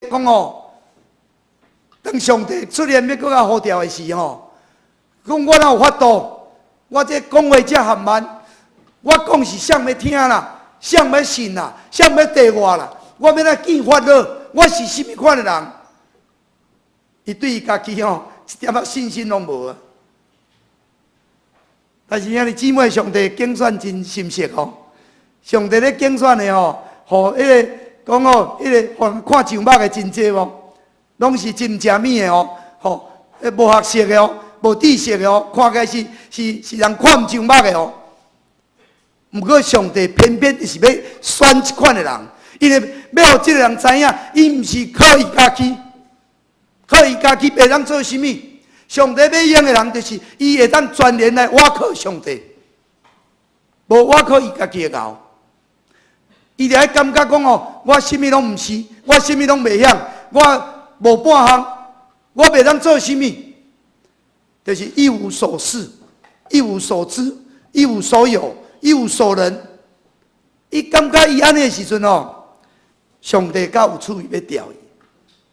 講哦，當上帝出現欲閣較呼召的時吼，講我哪有法度？我這講話遮含慢，我講是誰欲聽啦？誰欲信啦？誰欲綴我啦？我欲按怎見法老？我是啥物款的人？伊對伊家己吼，一點仔信心攏無啊！但是兄弟姊妹，上帝揀選真心實哦。上帝咧揀選的吼，予彼個講哦，彼個予人看上目的真濟無？攏是真毋食物的哦，吼，無學識的哦，無知識的哦，看起來是是是人看毋上目的哦。毋過上帝偏偏就是欲選這款的人，因為欲予這个人知影，伊毋是靠伊家己，靠伊家己袂當做啥物。上帝欲用的人，就是伊會當全然來倚靠上帝，無倚靠伊家己的𠢕。伊就愛感覺講哦，我啥物攏毋是，我啥物攏袂曉，我無半項，我袂當做啥物，就是一無所事，一無所知，一無所有，一無所能。伊感覺伊按呢的時陣哦，上帝才有趣味欲調伊。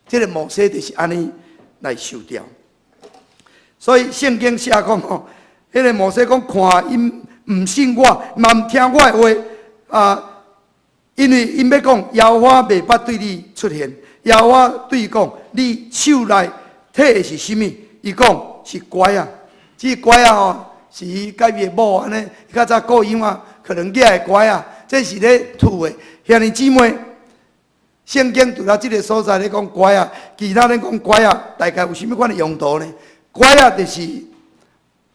這个摩西就是按呢來受調。所以聖經寫講吼，彼个摩西講看𪜶毋信我，嘛毋聽我的話啊，因為𪜶欲講耶和華袂捌對你出現，耶和華對伊講，你手內提的是啥物？伊講是拐仔，這拐仔吼是伊佮伊的某按呢，較早顧嬰仔可能舉的拐仔，這是咧吐的。兄弟姊妹，聖經除了這个所在咧講拐仔，其他咧講拐仔，大概有啥物款的用途呢？拐仔就是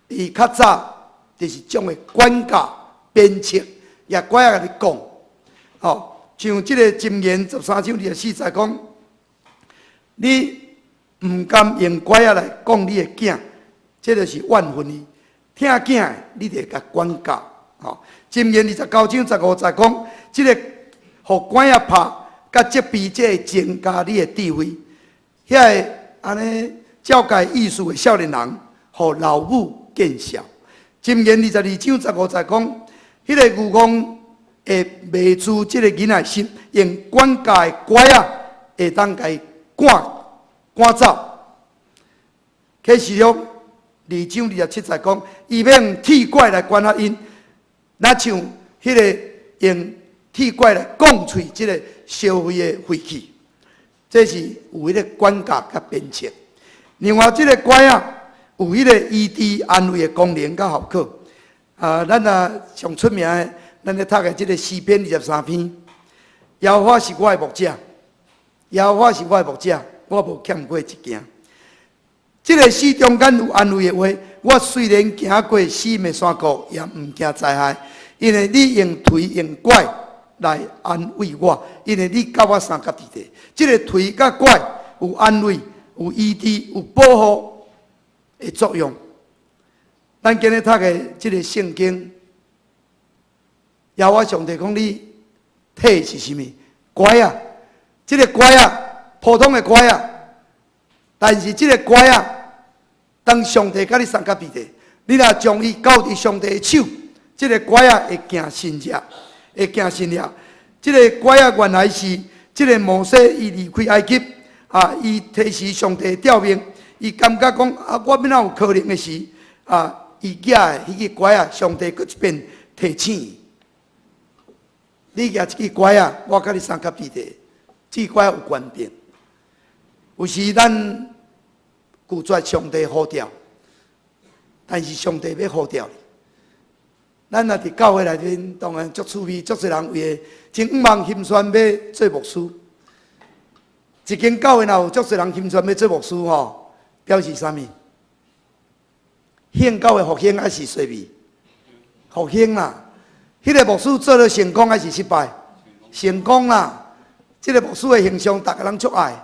伊較早就是種的管教鞭策，也拐仔共你講，吼，像這个箴言13章24節講，你毋甘用拐仔來講你的囝，這就是怨恨伊。疼囝的，你就會共管教。吼，箴言29章15節講，這个予拐仔拍，佮責備，這會增加你的智慧。遐个按呢照教意思的少年人，予老母見笑。箴言22章15節講，彼个愚戇會迷住這个囡仔心，用管教的拐仔會當共伊趕趕走。啟示錄2章27節講，伊欲用鐵拐來管轄𪜶，若像彼个用鐵拐來摃碎這个燒火的廢器，這是有彼个管教佮鞭策。另外，這个拐仔有彼个醫治安慰的功能佮效果。啊，咱啊上出名的，咱咧讀的這个詩篇23篇，耶和華是我的牧者，耶和華是我的牧者，我無欠過一件。這个詩中間有安慰的話，我雖然行過死蔭的山谷，也毋驚災害，因為你用槌用拐來安慰我，因為你佮我相佮佇咧。這个槌佮拐有安慰、有醫治、有保護的作用。咱今日讀的這个聖經，耶和華上帝講你提是啥物？拐仔，這个拐仔，普通的拐仔，但是這个拐仔，當上帝佮你相佮佇咧，你若將伊交佇上帝的手，這个拐仔會行神跡，會行神跡。這个拐仔原來是這个摩西伊離開埃及啊，伊提時上帝調命，伊感覺講啊，我欲按怎有可能的時啊，伊舉的彼支拐仔，上帝閣一遍提醒伊，你舉這支拐仔，我佮你相佮佇咧，這支拐仔有權柄。有時咱拒絕上帝呼召，但是上帝欲呼召你。咱若佇教會內面，當然足趣味，足濟人為的真向望心酸欲做牧師。一間教會若有足濟人心酸欲做牧師吼，表示啥物？興教會復興還是衰微？復興啦！彼个牧師做了成功還是失敗？成功啦！這个牧師的形象，逐个人足愛。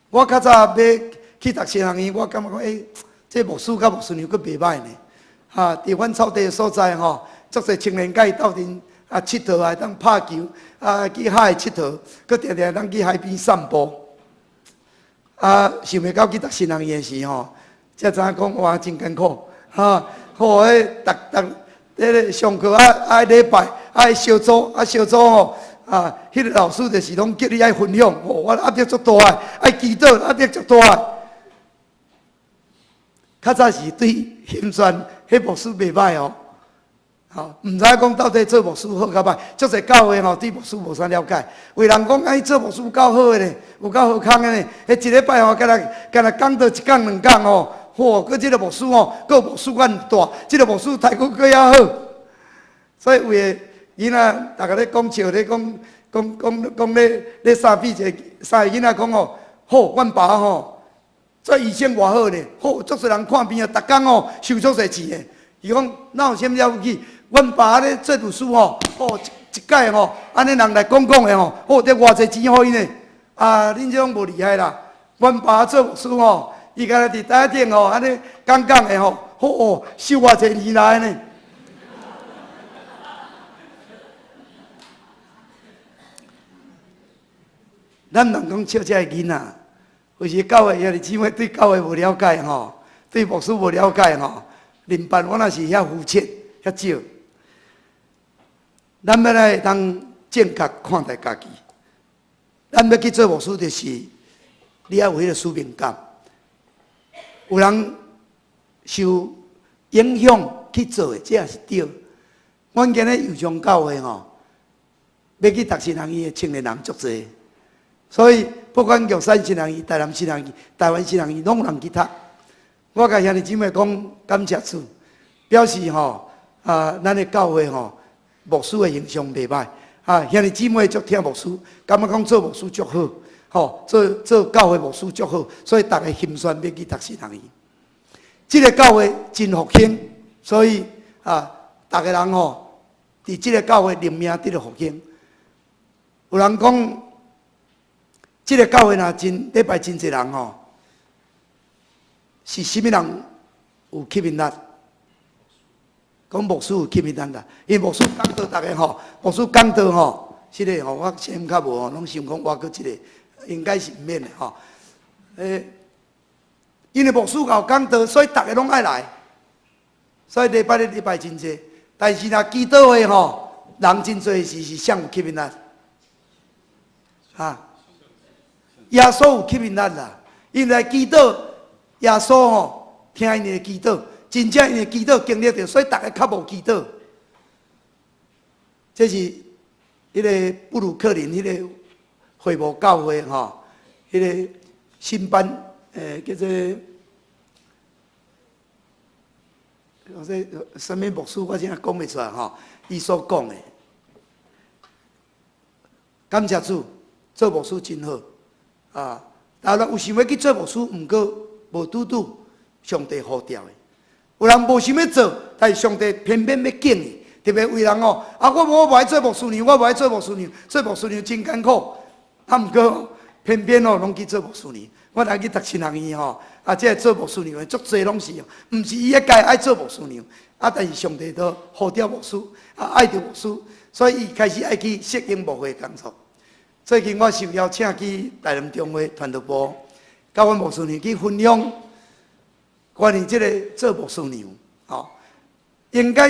我較早欲去讀神學院，我感覺講，欸，這牧師佮牧師娘閣袂䆀呢。哈，佇阮草地的所在吼，足濟青年佮伊鬥陣啊，𨑨迌啊，會當拍球啊，去海𨑨迌，閣定定當去海邊散步。啊，想袂到去讀神學院的時吼，才知影講哇，真艱苦，哈！好，彼逐逐彼个上課啊，愛禮拜愛小組啊，小組吼，啊，彼个老師就是攏叫你愛分享，哦，我壓力足大的，愛祈禱壓力足大的。較早是對興宣彼牧師袂䆀哦，吼，毋知影講到底做牧師好較䆀，足濟教會吼對牧師無啥了解。有人講哎做牧師有夠好的呢，有夠好康的呢，彼一禮拜吼，敢若敢若講道一工兩工吼，嚯，閣這个牧師吼，閣牧師阮大，這个牧師待遇閣較好。所以有的囡仔，逐家咧講笑咧講講講講咧咧相比一个三個囡仔講吼，好，阮爸吼。做醫生偌好咧，好，足濟人看病啊，逐工吼收足濟錢的。伊講哪有啥物了不起？阮爸咧做律師吼，吼一一擺吼，按呢人來講講的吼，好得偌濟錢予伊呢？啊，恁這種無厲害啦。阮爸做律師吼，伊敢若佇台頂吼，按呢講講的吼，好哦，收偌濟年來呢？咱人講笑這个囡仔。有時教會兄弟姊妹對教會無了解吼，對牧師無了解吼，靈班我若是遐膚淺遐少。咱欲來會當正確看待家己，咱欲去做牧師，就是你愛有彼个使命感。有人受影響去做的，這也是對。阮今日右上教會吼，欲去讀神學院的青年人足濟。所以，不管玉山神學院、台南神學院、台灣神學院，攏有人去讀。我共兄弟姊妹講，感謝主，表示吼啊，咱的教會吼，牧師的形象袂䆀啊，兄弟姊妹足疼牧師，感覺講做牧師足好，吼，做做教會牧師足好，所以逐家心酸欲去讀神學院。這个教會真復興，所以啊，逐家人吼，佇這个教會靈命得著復興。有人講，這个教會若真禮拜真濟人吼，是啥物人有吸引力？講牧師有吸引力啦，因為牧師講道逐家吼，牧師講道吼，這个吼我聲音較無吼，攏想講我閣這个應該是毋免的吼。因為牧師𠢕講道，所以逐家攏愛來，所以禮拜日禮拜真濟。但是若祈禱會吼，人真濟時是誰有吸引力？啊？耶穌有吸引力啦，𪜶來祈禱，耶穌吼聽𪜶的祈禱，真正𪜶的祈禱經歷著，所以逐家較無祈禱。這是彼个布魯克林彼个會幕教會吼，彼个新班叫做我這啥物牧師，我真講袂出來吼，伊所講的，感謝主，做牧師真好。啊！但若有想欲去做牧師，毋過無拄拄上帝呼召的。有人無想欲做，但是上帝偏偏欲揀伊。特別有人哦，啊，我無我無愛做牧師娘，我無愛做牧師娘，做牧師娘真艱苦。啊，毋過偏偏哦，攏去做牧師娘。我來去讀神學院吼，啊，這個做牧師娘的足濟攏是，毋是伊一家愛做牧師娘，啊，但是上帝都呼召牧師，啊，愛著牧師，所以伊開始愛去適應牧會工作。最近我受邀請去台南中會傳道部，佮阮牧師娘去分享關於這个做牧師娘，吼，應該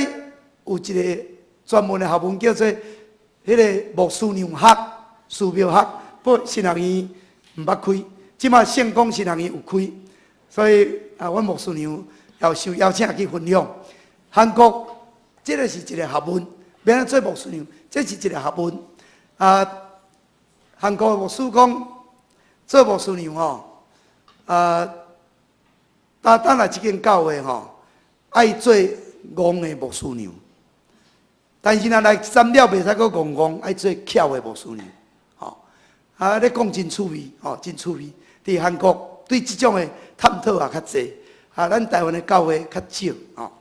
有一个專門的學問叫做彼个牧師娘學、寺廟學，不過神學院毋捌開，這馬聖光神學院有開，所以啊，阮牧師娘也受邀請去分享。韓國這个是一个學問，欲按怎做牧師娘，這是一个學問啊。韓國牧師講，做牧師娘吼，啊，單單來這間教會吼，愛做戇的牧師娘，但是若來三了袂使閣戇戇，愛做巧的牧師娘，吼，啊，咧講真趣味，吼，真趣味。佇韓國對這種的探討也較濟，啊，咱台灣的教會較少，吼。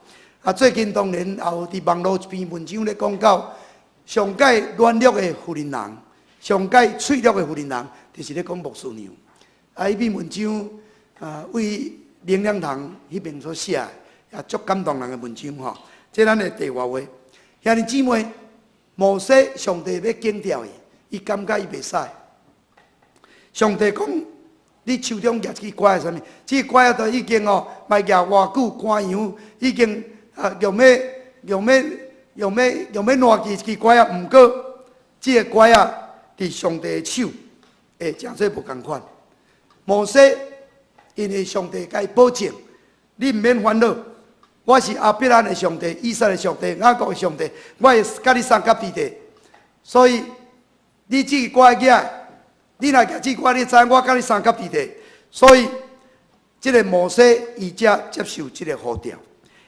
啊，最近當然也有佇網路一篇文章咧講到上蓋軟弱的婦人人。上蓋脆弱的婦人人，就是咧講牧師娘。啊，彼篇文章啊，為靈糧堂彼邊所寫的，也足感動人的文章吼。這咱的題外話，兄弟姊妹，摩西上帝欲揀調伊，伊感覺伊袂使。上帝講，你手中舉一支拐仔啥物？這支拐仔都已經哦，嘛舉偌久趕羊，已經啊用欲用欲用欲用欲爛去一支拐仔，毋過。這个拐仔佇上帝的手會誠做無仝款。摩西因為上帝共伊保證，你毋免煩惱，我是亞伯蘭的上帝、以撒的上帝、雅各的上帝，我會佮你相佮佇咧。所以你這支拐仔，你若舉這支拐，你知影我佮你相佮佇咧。所以這个摩西伊才接受這个呼召，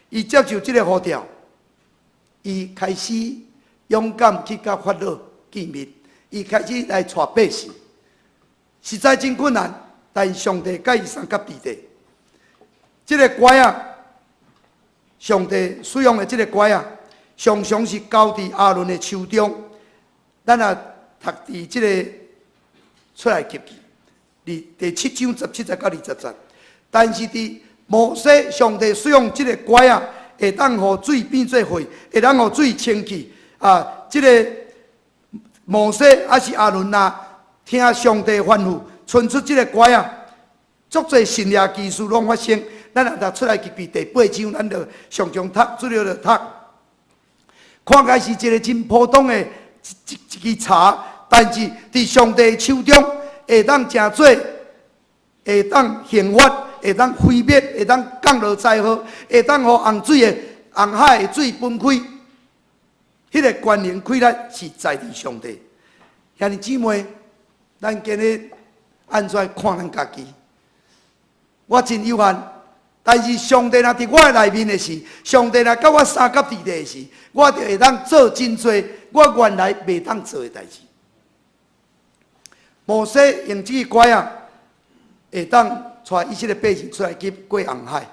伊接受這个呼召，伊開始勇敢去佮法老見面，伊開始來帶百姓，實在真困難，但上帝佮伊相佮佇咧。這个拐仔，上帝使用的這个拐仔，常常是交佇亞倫的手中。咱若讀佇這个出埃及記，佇第七章十七節到二十節。但是佇摩西，上帝使用這个拐仔，會當予水變做血，會當予水清去。啊，這个摩西抑是亞倫啊，聽上帝吩咐，伸出這个拐仔，足濟神蹟奇事攏發生。咱若讀出埃及記第八章，咱就常常讀，主要就讀。看起來是一个真普通的一支柴，但是佇上帝手中會當成做，會當刑罰，會當毀滅，會當降落災禍，會當予紅水的紅海的水分開。彼个權能氣力是在佇上帝。兄弟姊妹，咱今日按怎看咱家己？我真有限，但是上帝若佇我內面的時，上帝若佮我相佮佇咧的時，我就會當做真濟我原來袂當做的代誌。摩西用這支拐仔，會當帶以色列百姓出來去過紅海。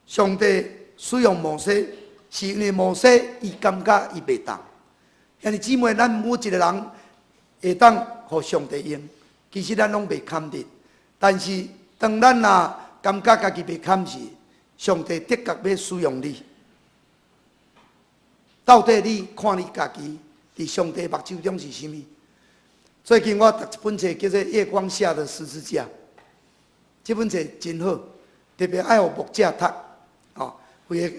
上帝使用摩西，是因為摩西伊感覺伊袂當。兄弟姊妹，咱每一個人會當予上帝用，其實咱攏袂堪得。但是當咱若感覺家己袂堪時，上帝的確欲使用你。到底你看你家己佇上帝目睭中是啥物？最近我讀一本冊叫做《月光下的十字架》，這本冊真好，特別愛予牧者讀。哦，為個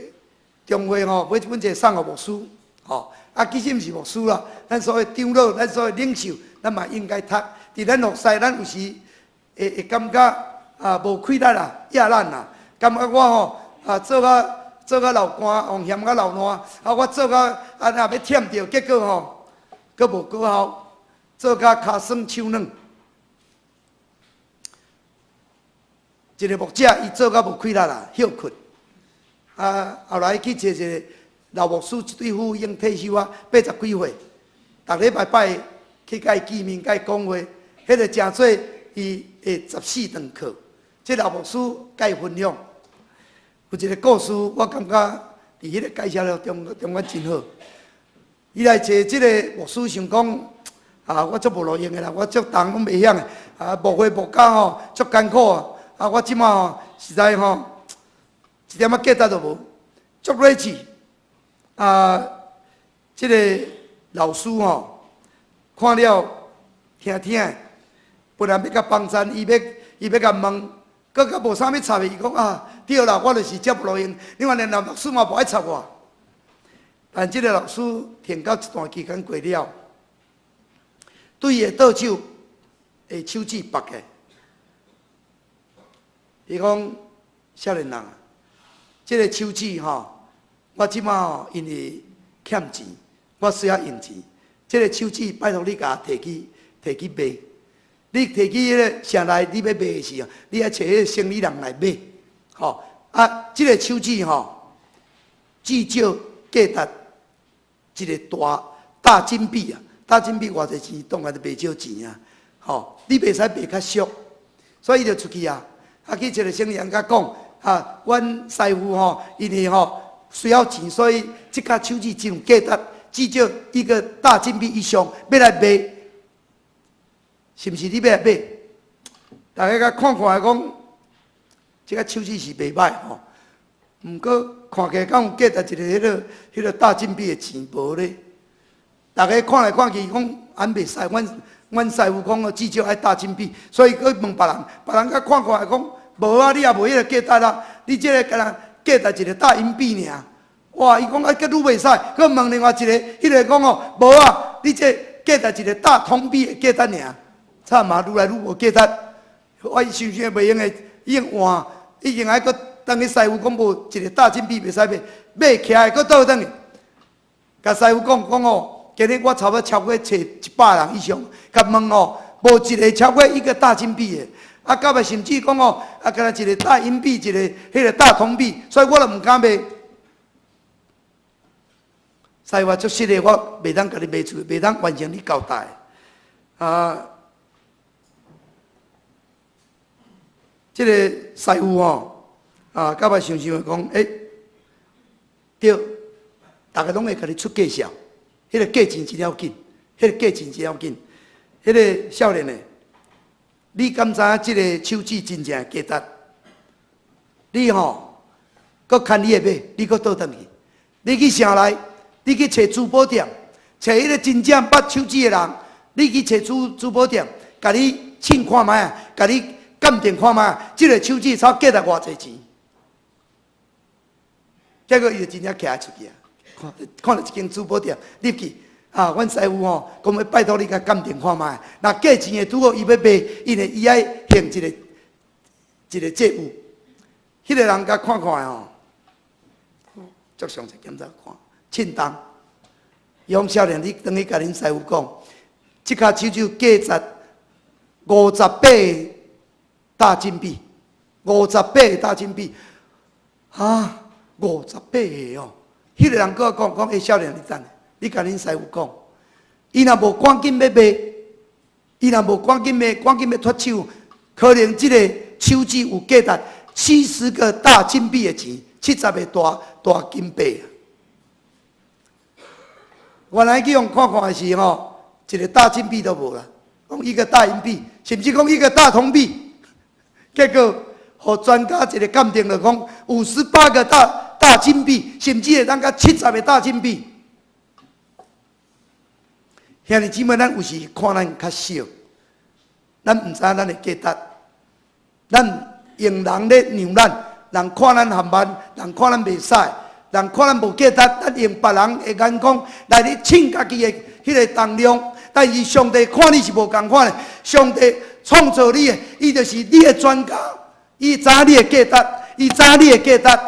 中會吼買這本冊送予牧師，吼啊，其實毋是牧師啦，咱所謂長老，咱所謂領袖，咱嘛應該讀。佇咱服侍，咱有時會感覺啊無氣力啦，壓咱啦，感覺我吼啊做甲流汗，予嫌甲流爛，啊我做甲啊若欲忝著，結果吼閣無果效，做甲跤酸手軟。一个牧者伊做甲無氣力啦，歇睏。啊，後來去找一个老牧師，一對夫已經退休啊，八十幾歲，逐禮拜拜去共伊見面，共伊講話，彼个誠做伊的十四堂課，這老牧師共伊分享。有一个故事，我感覺佇彼个介紹了中間真好。伊來找這个牧師，想講啊，我足無路用的啦，我足重攏袂曉的，啊，牧會牧甲吼足艱苦啊，啊，我這馬吼實在吼一點仔價值都無，足锐氣。啊，這个老師吼看了聽聽，本來欲共幫贊，伊欲共問，閣較無啥物插伊，伊講啊，對啦，我就是遮無路用，你看連老師嘛無愛插我。但這个老師停到一段期間過了，對伊的倒手的手指縛的，伊講少年人啊，這个手指吼，我這馬吼因為欠錢，我需要用錢。這个手指拜託你共我提去提去賣。你提去彼个城內，你欲賣的時候，你愛揣彼个生意人來買。吼啊，這个手指吼，至少價值一个大大金幣啊！大金幣偌濟錢，當然就袂少錢啊！吼，你袂使賣較俗，所以伊就出去啊，啊去一个生意人共講啊，阮師傅吼，因為吼需要錢，所以這角手指真有價值，至少一個大金幣一箱，欲來賣，是毋是你欲來買？大家共看看講，這个手指是袂歹吼，毋過看起來敢有價值一个彼个大金幣的錢無咧？大家看來看去講，按袂使，阮師傅講至少愛大金幣，所以去問別人，別人共看看講，無啊，你也無彼个價值啦，你這个敢若價值一個大銀幣爾。哇！伊講啊，閣愈袂使，閣問另外一個，彼個講哦，無啊，你這價值一個大銅幣的價值爾，慘嘛，愈來愈無價值。我想想袂用的，已經換，已經愛閣轉去師傅講無一個大金幣袂使賣，買起來閣倒轉去，共師傅講講哦，今日我差不多超過揣100人以上，共問哦，無一個超過一個大金幣的。啊，到尾甚至講哦，啊，敢若一個大銀幣，一個彼個大銅幣，所以我都毋敢賣。師傅足實的，我袂當共你賣出去，袂當完成你交代。啊，這個師傅吼，啊，到尾想想講，欸，對，逐家攏會共你出價數，彼個價錢真要緊，彼個價錢真要緊。彼個少年的，你敢知影這個手指真正的價值？你吼，閣牽你的馬，你閣倒轉去，你去城內。你去揣珠寶店，揣彼個真正捌手指的人，你去揣珠寶店，共你稱看覓啊，共你鑑定看覓啊，這個手指才價值偌濟錢？結果伊就真正徛出去啊，看看著一間珠寶店入去，啊，阮師傅吼，講欲拜託你共鑑定看覓，若價錢會拄好，伊欲賣，因為伊愛還一個一個債務。彼個人共看看吼，足詳細檢查看。凊重，伊講少年，你轉去共恁師傅講，這跤手指價值58個大金幣，五十八個大金幣，啊，五十八個哦。彼個人閣講講，欸，少年，你等下，你共恁師傅講，伊若無趕緊欲賣，伊若無趕緊賣，趕緊欲脫手，可能這個手指有價值70個大金幣的錢，70個大大金幣。原來去予看看的時吼，一個大金幣都無啦，講一個大銀幣，甚至講一個大銅幣，結果予專家一個鑑定就講58個大大金幣，甚至會當到七十個大金幣。兄弟姊妹，咱有時看咱較小，咱毋知影咱的價值，咱用人咧量咱，人看咱含慢，人看咱袂使。人看咱無價值，咱用別人的眼光來咧稱家己的彼個重量，但是上帝看你是無仝款的。上帝創造你的，伊就是你的專家，伊知影你的價值，伊知影你的價值。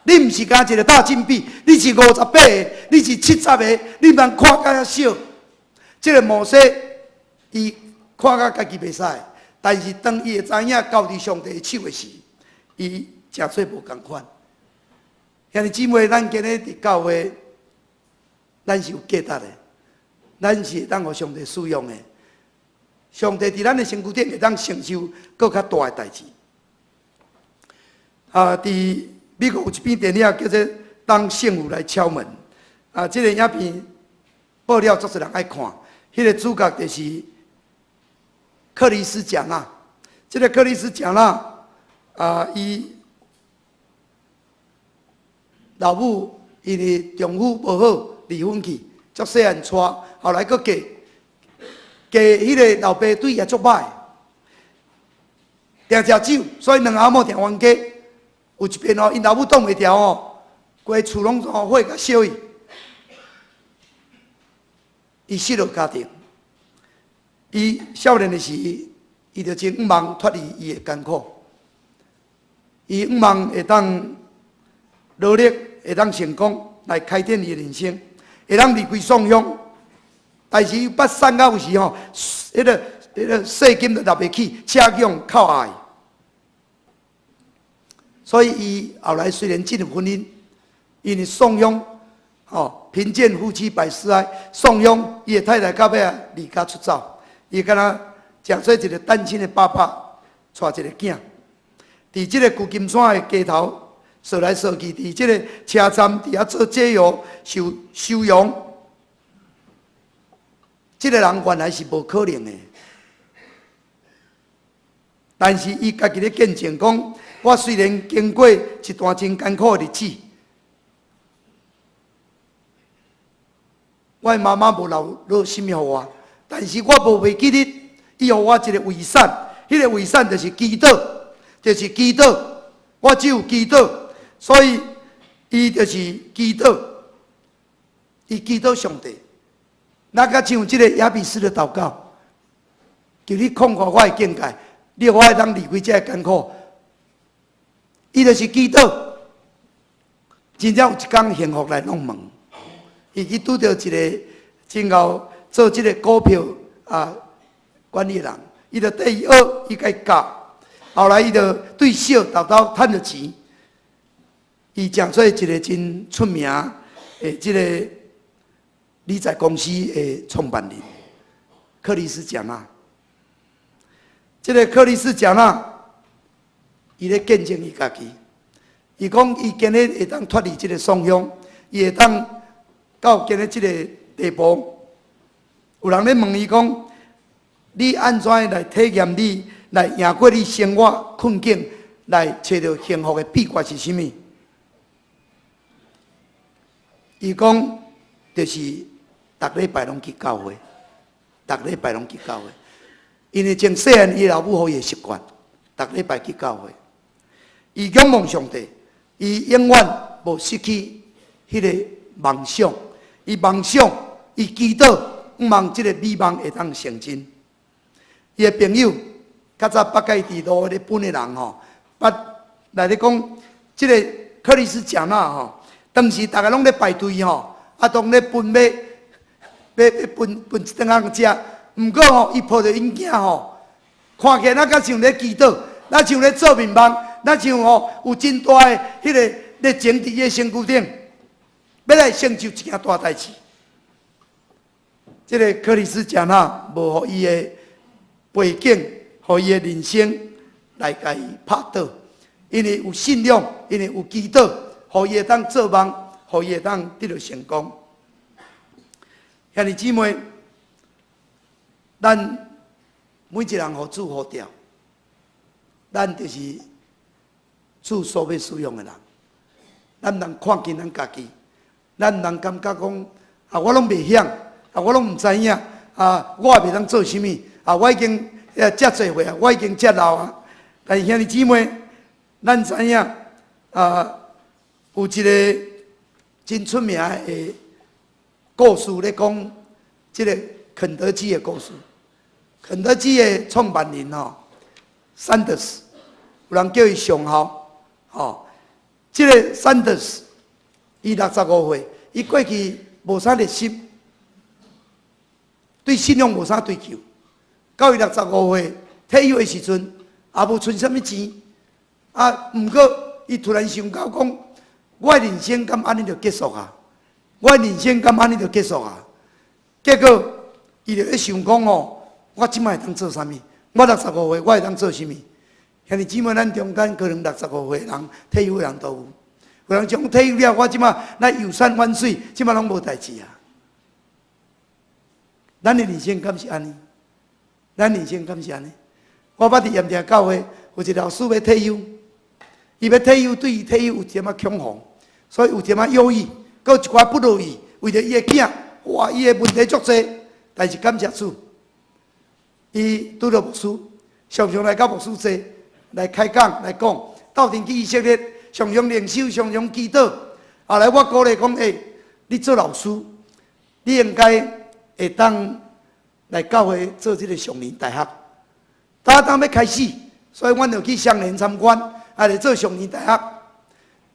你毋是干一個大金幣，你是58個，你是七十個，你毋通看甲遐小。這個摩西，伊看甲家己袂使，但是當伊會知影交佇上帝的手的時，伊誠做無仝款。兄弟姊妹，咱今日佇教會，咱是有價值的，咱是會當予上帝使用的。上帝佇咱的身軀頂會當成就閣較大的代誌。啊，佇美國有一篇電影叫做《當幸福來敲門》。啊，這個影片報了足濟人愛看。彼個主角就是克里斯賈納。這個克里斯賈納啊，伊老母因為丈夫無好離婚去，足細漢娶，後來閣嫁嫁彼個老爸對伊足歹，定食酒，所以兩翁某定冤家。有一遍哦，𪜶老母擋袂牢哦，規厝攏總火共燒去，伊失落家庭。伊少年的時，伊就真向望脫離伊的艱苦，伊向望會當努力，會當成功來開展伊的人生，會當離開喪鄉。但是伊捌散到有時吼，彼個稅金都納袂起，車去予扣押。所以伊後來雖然進入婚姻，因為喪鄉，吼，貧賤夫妻百事哀，喪鄉伊的太太到尾仔離家出走，伊敢若成做一個單親的爸爸，帶一個囝，佇這個舊金山的街頭踅來踅去，佇這個車站佇遐做解藥收收容。這個人原來是無可能的，但是伊家己咧見證講，我雖然經過一段真艱苦的日子，我的媽媽無留落啥物予我，但是我無袂記得，伊予我一個遺產，彼個遺產就是祈禱，就是祈禱，我只有祈禱，所以伊就是祈禱，伊祈禱上帝。那較像這個雅比斯的禱告，求你擴闊我的境界，你予我會當離開這个艱苦。伊就是祈禱，真正有一工幸福來弄門，伊去拄著一个真𠢕做這个股票啊管理人，伊就綴伊學，伊共伊教。後來伊就對小沓沓趁著錢，伊成做一个真出名的這个理財公司的創辦人，克里斯賈納。這个克里斯賈納，伊咧見證伊家己，伊講伊今日會當脫離這个創傷，伊會當到今日這个地步。有人咧問伊講：你按怎來體驗你來贏過你生活困境，來揣著幸福的秘訣是啥物？伊講就是逐禮拜攏去教會，逐禮拜攏去教會。因為從細漢伊老母予伊的習慣，逐禮拜去教會。伊仰望上帝，伊永遠無失去彼个夢想。伊夢想，伊祈禱，望這个美夢會當成真。伊的朋友較早捌共伊佇路咧分的人吼，捌來咧講，這个克里斯賈納吼，當時逐个攏咧排隊吼，啊，當咧分欲欲欲分分一頓仔食。毋過吼，伊抱著𪜶囝吼，看起來若較像咧祈禱，若像咧做眠夢，若像吼有真大的彼个熱情佇伊的身軀頂，欲來成就一件大代誌。這个克里斯賈納無予伊的背景，予伊的人生來共伊拍倒，因為有信仰，因為有祈禱，予伊會當做夢，予伊會當得著成功。兄弟姊妹，咱每一人予主呼召，咱就是主所欲使用的人。咱毋通看輕咱家己，咱毋通感覺講啊，我攏袂曉，啊，我攏毋知影，啊，我也袂當做啥物，啊，我已經遮濟歲啊，我已經遮老啊。但是兄弟姊妹，咱知影啊，有一个真出名的故事咧講，這个肯德基的故事。肯德基的創辦人吼，桑德斯，有人叫伊上校，吼，這个桑德斯，伊65歲，伊過去無啥熱心，對信仰無啥追求。到伊六十五歲退休的時陣，也無存啥物錢，啊，毋過伊突然想到講，我的人生敢按呢就結束啊？我的人生敢按呢就結束啊？結果，伊就咧想講吼，我這擺會當做啥物？我六十五歲，我會當做啥物？兄弟姊妹，咱中間可能六十五歲人退休的人都有。有人講退休了，我這擺來遊山玩水，這擺攏無代誌啊。咱的人生敢是按呢？咱人生敢是按呢？我捌佇鹽埕教會有一個老師欲退休，伊欲退休，對伊退休有一點仔恐慌，所以有一點仔憂鬱，閣有一寡不樂意，為著伊的囝，哇，伊的問題足濟，但是感謝主，伊拄著牧師，常常來佮牧師坐，來開講來講，鬥陣去以色列，常常靈修，常常祈禱。後來我鼓勵講，欸，你做老師，你應該會當來教會做這个上年大學。當當欲開始，所以阮就去雙連參觀，啊來做上年大學。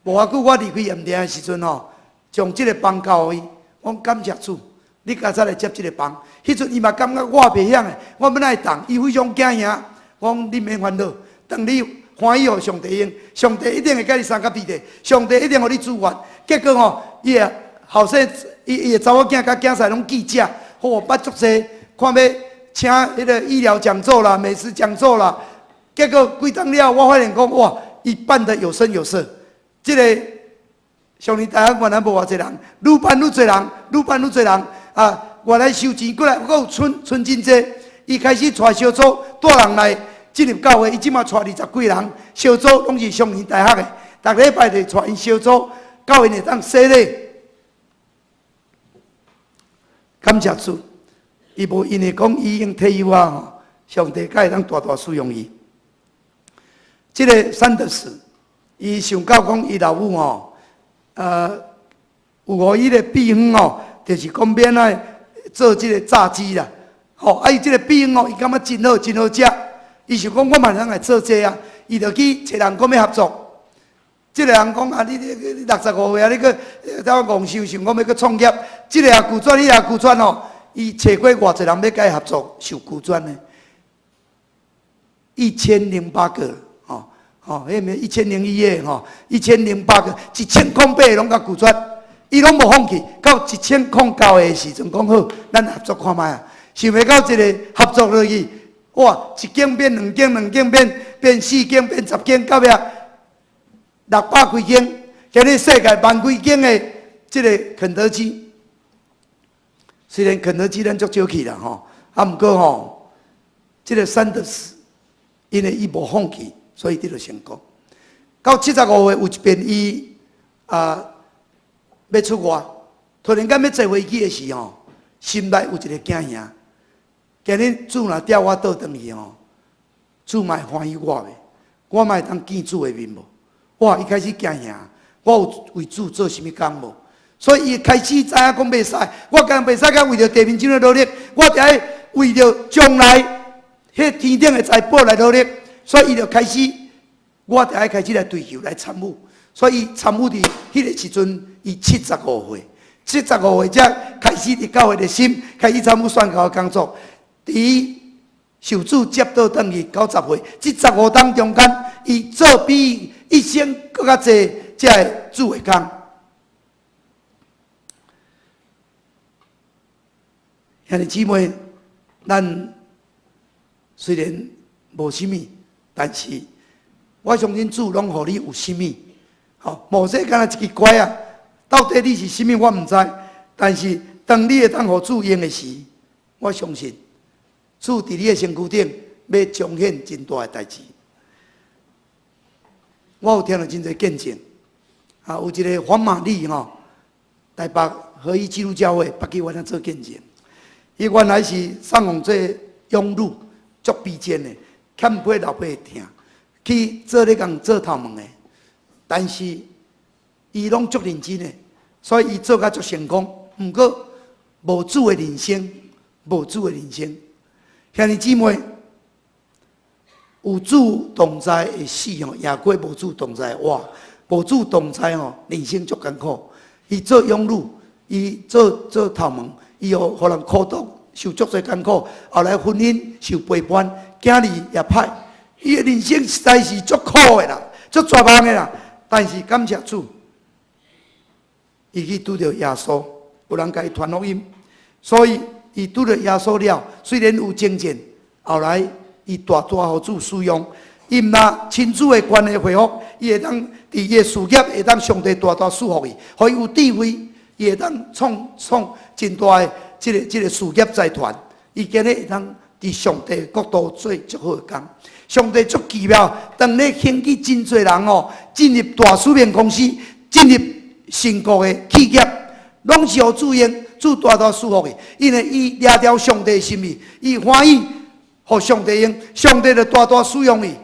無偌久，我離開鹽埕的時陣吼，將這个班交予伊，我講感謝主，你較早來接這个班。彼陣伊嘛感覺我袂曉的，我欲哪會當？伊非常驚贏。我講你免煩惱，當你歡喜予上帝用，上帝一定會共你相佮佇咧，上帝一定予你資源。結果吼，伊的後生，伊伊的查某囝佮囝婿攏記者，好捌足濟，看欲請彼个醫療講座啦、美食講座啦。結果幾冬了，我發現講哇，伊辦得有聲有色。這个上年大學原來無偌濟人，愈辦愈濟人，愈辦愈濟人啊！原來收錢過來，閣有存存真濟。伊開始帶小組帶人來進入教會，伊這馬帶20幾人，小組攏是上年大學的，逐禮拜就帶𪜶小組，教𪜶會當洗禮。感謝主，伊無因為講伊已經退休啊，吼，上帝閣會當大大使用伊。這个桑德斯，伊想到講伊老母吼，有予伊个秘方哦，就是講欲按怎做這个炸雞啦。吼，啊伊這个秘方哦，伊感覺真好，真好食。伊想講我嘛會當來做這啊，伊就去揣人講欲合作。這个人講啊，你65歲啊，你閣走戇想想講欲閣創業，這个也拒絕，彼个也拒絕哦。伊揣過偌濟人欲共伊合作，受拒絕呢？1008個，吼吼，彼毋1001個吼，一千零八個，1008個攏共拒絕，伊攏無放棄，到1009個的時陣講好，咱合作看覓啊。想袂到一个合作落去，哇！一間變兩間，兩間變四間，變10間，到尾600幾間，今日世界萬幾間的這个肯德基。雖然肯德基咱足少去啦吼，啊，毋過吼，這个三德斯，因為伊無放棄，所以得著成功。到75歲有一遍伊啊欲出外，突然間欲坐飛機的時吼，心內有一个驚嚇。今日主若調我倒轉去吼，主嘛會歡喜我袂？我嘛會當見主的面無？哇！伊開始驚嚇，我有為主做啥物工無？所以伊開始知影講袂使，我敢袂使閣為著地面上的努力，我著愛為著將來彼天頂的財寶來努力。所以伊就開始，我著愛開始來追求來參與。所以參與佇彼个時陣，伊七十五歲，七十五歲才開始佇教會熱心，開始參與宣教的工作。佇受主接倒轉去90歲，這15冬中間，伊做比一生閣較濟這个主的工。兄弟姊妹，咱雖然無啥物，但是我相信主攏予你有啥物。吼，摩西敢若一支拐仔，到底你是啥物我毋知，但是當你會當予主用的時，我相信主佇你的身軀頂欲彰顯真大的代誌。我有聽著真濟見證，啊，有一个黃瑪麗吼，台北合一基督教會捌去阮遐做見證。伊原來是送予做養女，足卑賤的，欠批老爸的疼，去做咧共做頭毛的。但是伊攏足認真的，所以伊做甲足成功。毋過無主的人生，無主的人生。兄弟姊妹，有主同在的死吼，贏過無主同在的活。無主同在吼，人生足艱苦。伊做養女，伊做做頭毛。伊予予人苦毒，受足濟艱苦，後來婚姻受背叛，囝兒也歹，伊的人生實在是足苦的啦，足絕望的啦。但是感謝主，伊去拄著耶穌，有人共伊傳福音，所以伊拄著耶穌了。雖然有爭戰，後來伊大大予主使用，伊毋但親子的關係恢復，伊會當佇伊的事業會當上帝大大賜福伊，予伊有智慧。伊會當創創真大的這个這个事業財團，伊今日會當佇上帝國度做足好的工。上帝足奇妙，當咧興起真濟人哦，進入大使命公司，進入神國的企業，攏是予主用，主大大賜福伊，因為伊掠著上帝的心意，伊歡喜予上帝用，上帝就大大使用伊。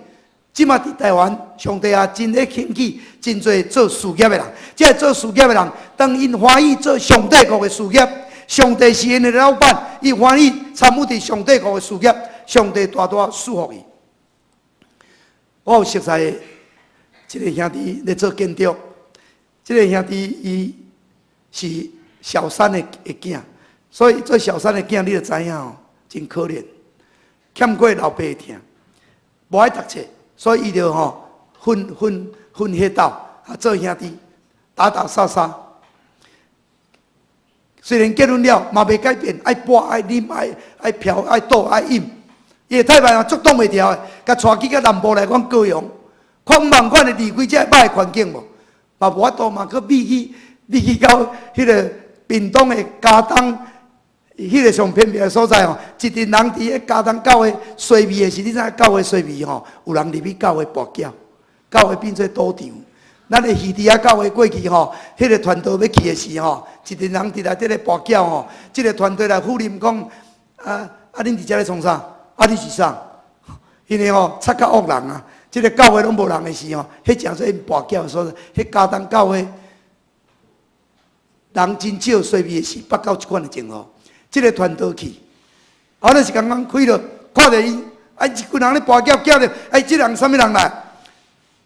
這馬佇台灣，上帝也真咧興起真濟做事業的人。這个做事業的人，當𪜶歡喜做上帝國的事業，上帝是𪜶的老闆，伊歡喜參與佇上帝國的事業，上帝大大賜福伊。我有熟似一个兄弟咧做建築，這个兄弟伊是小三的的囝，所以做小三的囝，你就知影哦，真可憐，欠過老爸的疼，無愛讀冊。所以伊就吼混混混黑道啊，做兄弟打打殺殺。雖然結婚了，嘛袂改變，愛跋愛啉愛愛嫖愛賭愛飲，伊的太太嘛足擋袂牢的，共帶去到南部來阮高雄，看仝款的離開這歹的環境無，嘛無法度嘛，閣避去避去到彼个屏東的佳冬。彼个上偏僻的所在吼，一群人佇彼佳冬教會衰微的時，你知影教會衰微吼？有人入去教會跋筊，教會變做賭場。咱的魚池仔教會過去吼，彼个團隊欲去的時吼，一群人佇內底咧跋筊吼，這个團隊來赴任講，啊啊，恁佇遮咧創啥？啊，你是啥？因為吼，插較惡人啊，這个教會攏無人的時吼，彼誠濟𪜶跋筊的所在，彼佳冬教會。人真少，衰微的是北到這款的情況。這個傳道去，啊，那是剛剛開了，看著伊，啊，一群人咧跋筊叫著，哎，這人啥物人來？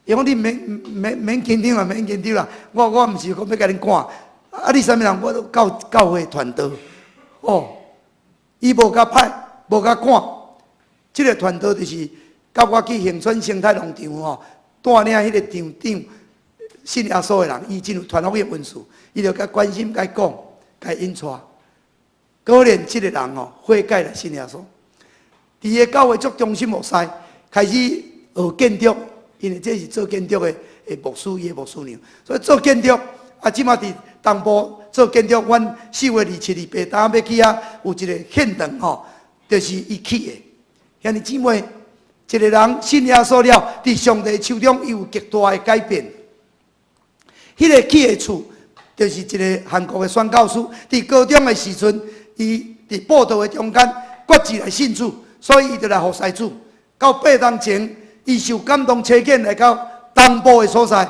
伊講你免免免緊張啦，免緊張啦，我毋是講欲共恁趕，啊，你啥物人？我都教教會傳道，哦，伊無共歹，無共趕，這個傳道就是佮我去恆春生態農場吼，帶領彼個場長信耶穌的人，伊真有傳福音恩賜，伊就共關心、共講、共引帶。果然，這個人吼悔改來信耶穌。佇个教會足忠心服侍，開始學建築，因為這是做建築的牧師，伊的牧師娘，所以做建築。啊，這馬佇東部做建築，阮4月27、28，當欲去遐有一個現場吼，就是伊起的。兄弟姊妹，一個人信耶穌了，佇上帝手中伊有極大的改變。彼個起的厝，就是一個韓國的宣教師，佇高中的時陣，伊佇佈道的中間決志來信主，所以伊就來服侍主。到8冬前，伊受感動差遣來到東部的所在，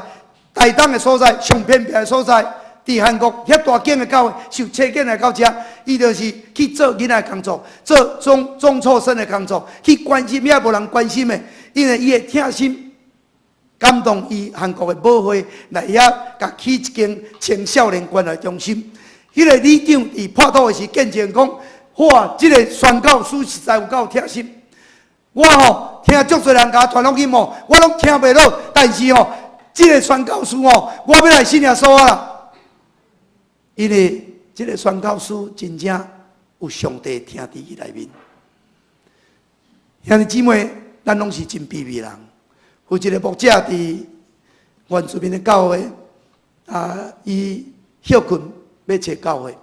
台東的所在，上偏僻的所在，佇韓國遐大間的教會受差遣來到遮，伊就是去做囡仔工作，做中輟生的工作，去關心遐無人關心的，因為伊的疼心。感動伊韓國的母會來遐，共起一間青少年關懷中心。彼個里長佇破土的時見證講：哇，這個宣教師實在有夠疼心。我吼聽足濟人共我傳福音吼，我攏聽袂落。但是吼，這個宣教師吼，我欲來信耶穌啊！因為這個宣教師真正有上帝疼佇伊內面。兄弟姊妹，咱攏是真卑微人。有一個牧者佇原住民的教會，啊，伊歇睏欲揣教會，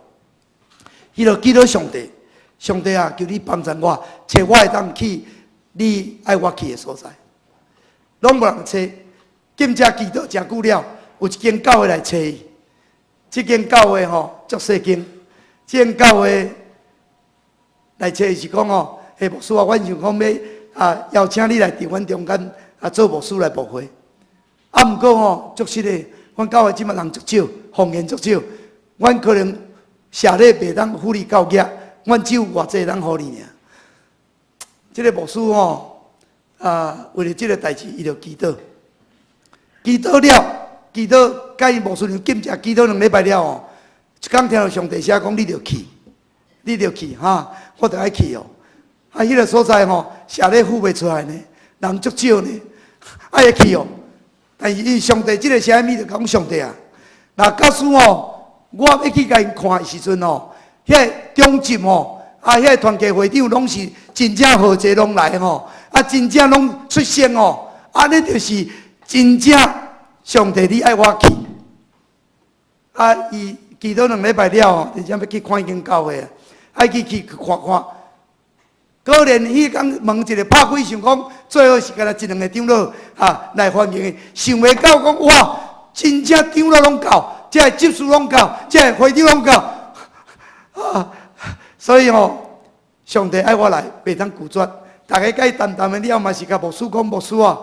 伊就祈禱上帝，上帝啊，求你幫助我，揣我會當去你愛我去的所在。攏無人揣，禁食祈禱誠久了，有一間教會來揣伊。這間教會吼足細間，這間教會來揣伊是講吼，彼牧師啊，阮想講欲啊邀請你來佇阮中間啊做牧師來牧會。啊，毋過吼，足實的，阮教會這馬人足少，奉獻足少，阮可能謝禮袂當付你夠額，阮只有偌濟會當予你爾。這個牧師吼，啊，為著這個代誌，伊就祈禱，祈禱了，祈禱，佮伊牧師娘禁食祈禱2禮拜了吼，一工聽著上帝聲講，你著去，你著去哈，我著愛去哦。啊，彼個所在吼，謝禮付袂出來呢，人足少呢，愛去哦。但是伊上帝這個聲音就講上帝啊，若假使吼，我欲去共𪜶看的時陣吼，彼個長執吼，啊，彼個團契會長攏是真正豪濟攏來吼，啊，真正攏出席吼，按呢就是真正上帝你愛我去。啊，伊祈禱2禮拜了吼，真正欲去看彼間教會啊，愛去去看看。果然，彼工門一个拍開，想講最好是干焦一兩個長老哈來歡迎伊，想袂到講哇，真正長老攏到，這个執事攏到，這个會長攏到，啊！所以吼，上帝愛我來，袂當拒絕。逐家共伊談談的了，嘛是共牧師講牧師啊，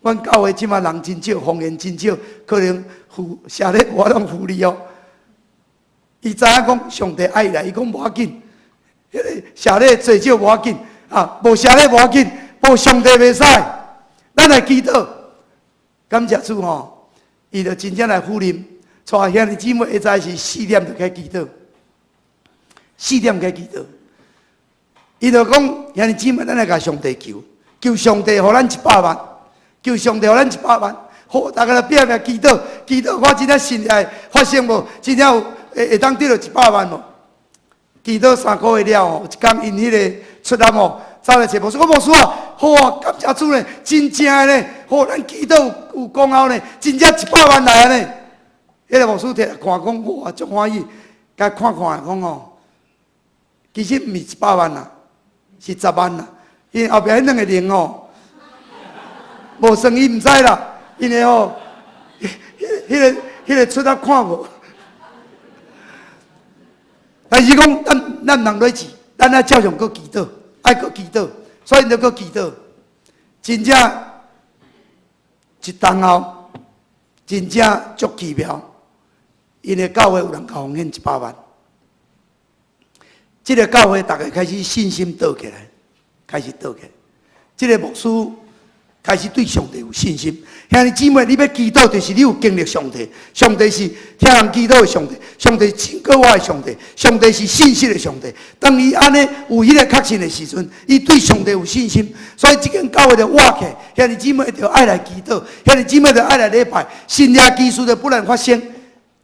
阮教會這馬人真少，奉獻真少，可能付謝禮無法度付你哦。伊知影講上帝愛伊來，伊講無要緊。彼個謝禮濟少無要緊，啊，無謝禮無要緊，無上帝袂使。咱來祈禱，感謝主吼，伊就真正來赴任，帶兄弟姊妹下早是四點就開始祈禱，四點開始祈禱。伊就講兄弟姊妹，咱來共上帝求，求上帝予咱一百萬，求上帝予咱一百萬。好，逐家來拼命祈禱，祈禱看真正神會發生無？真正有會當得著一百萬無？祈禱3個月了吼，一工𪜶彼個出來吼，走來揣牧師，講牧師啊，好啊，感謝主呢，真正的呢，好，咱祈禱有功效呢，真正一百萬來啊呢。彼個牧師摕來看講，哇，足歡喜，共看看講吼，其實毋是一百萬啦，是10萬啦，因為後壁彼兩個零吼，無算伊毋知啦，因為吼，彼個出來看無。但是講，咱毋通落去，咱愛照常閣祈禱，愛閣祈禱，所以就閣祈禱。真正一冬後，真正足奇妙。𪜶的教會有人共奉獻100萬。這个教會逐家開始信心倒起來，開始倒起來。這个牧師開始對上帝有信心。兄弟姊妹，你欲祈禱，就是你有經歷上帝。上帝是聽人祈禱的上帝，上帝真過我的上帝，上帝是信實的上帝。當伊按呢有彼个確信的時陣，伊對上帝有信心，所以這間教會就活起來。兄弟姊妹就愛來祈禱，兄弟姊妹就愛來禮拜，神蹟奇事就不斷發生。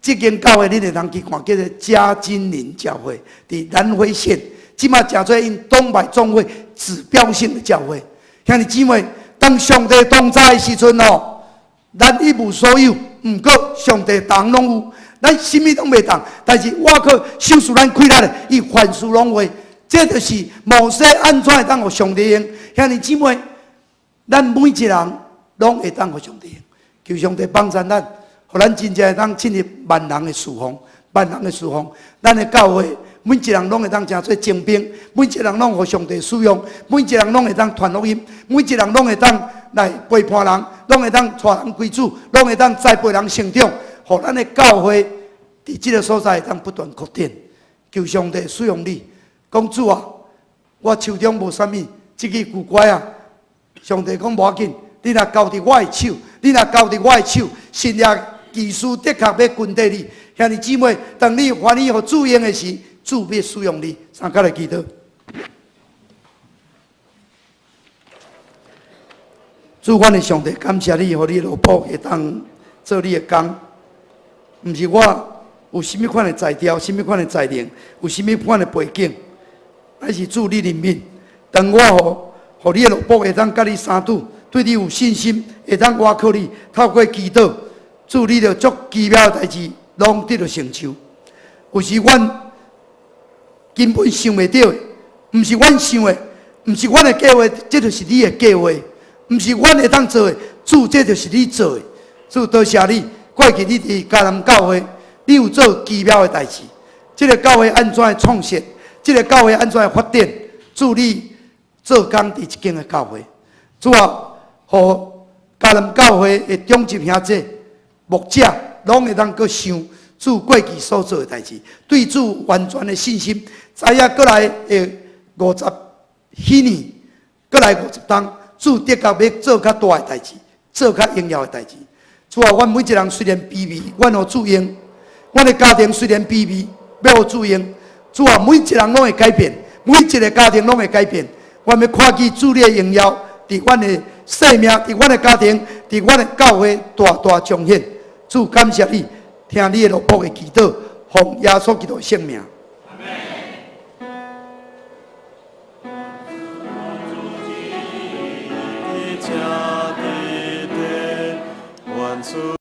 這間教會你會當去看，叫做嘉金林教會，佇南迴縣，這馬誠做𪜶東百總會指標性的教會。兄弟姊妹，當上帝同在的時陣哦，咱一無所有，毋過上帝逐項攏有，咱啥物攏袂當，但是倚靠賞賜咱氣力的，伊凡事攏會。這就是摩西按怎會當予上帝用。兄弟姊妹，咱每一人攏會當予上帝用，求上帝幫助咱，予咱真正會當進入萬人的事奉，萬人的事奉。咱的教會每一人攏會當成做精兵，每一人攏予上帝使用，每一人攏會當傳福音，每一人攏會當來陪伴人，攏會當帶人歸主，攏會當栽培人成長，予咱的教會佇這个所在會當不斷擴展。求上帝使用你，講主啊，我手中無啥物，這支舊拐啊。上帝講無要緊，你若交佇我的手，你若交佇我的手，神蹟奇事的確欲跟綴你。兄弟姊妹，當你歡喜予主用的時，主欲使用你。三跤來祈禱。主，阮的上帝，感謝你，予你奴僕會當做你的工。毋是我有啥物款的才調，啥物款的才能，有啥物款的背景，乃是主你憐憫。當我予你的奴僕會當佮你相拄，對你有信心，會當倚靠你，透過祈禱，主你著足奇妙的代誌，攏得著成就。有時阮根本想袂著的，毋是阮想的，毋是阮的計劃，這就是你的計劃；毋是阮會當做的，主這就是你做的。主多謝你，過去你佇迦南教會，你有做奇妙的代誌。這个教會按怎創設？這个教會按怎發展？主你做工佇這間的教會，主啊，予迦南教會的長執兄弟、牧者，攏會當閣想主過去所做的代誌，對主完全的信心，知影閣來的50彼年，閣來50冬，主的確欲做較大的代誌，做較榮耀的代誌。主啊，阮每一人雖然卑微，阮予主用；阮的家庭雖然卑微，欲予主用。主啊，每一人攏會改變，每一个家庭攏會改變。阮欲看見主你的榮耀，佇阮的生命，佇阮的家庭，佇阮的教會大大彰顯。主感謝你，聽你的奴僕的祈禱，奉耶穌基督的聖名。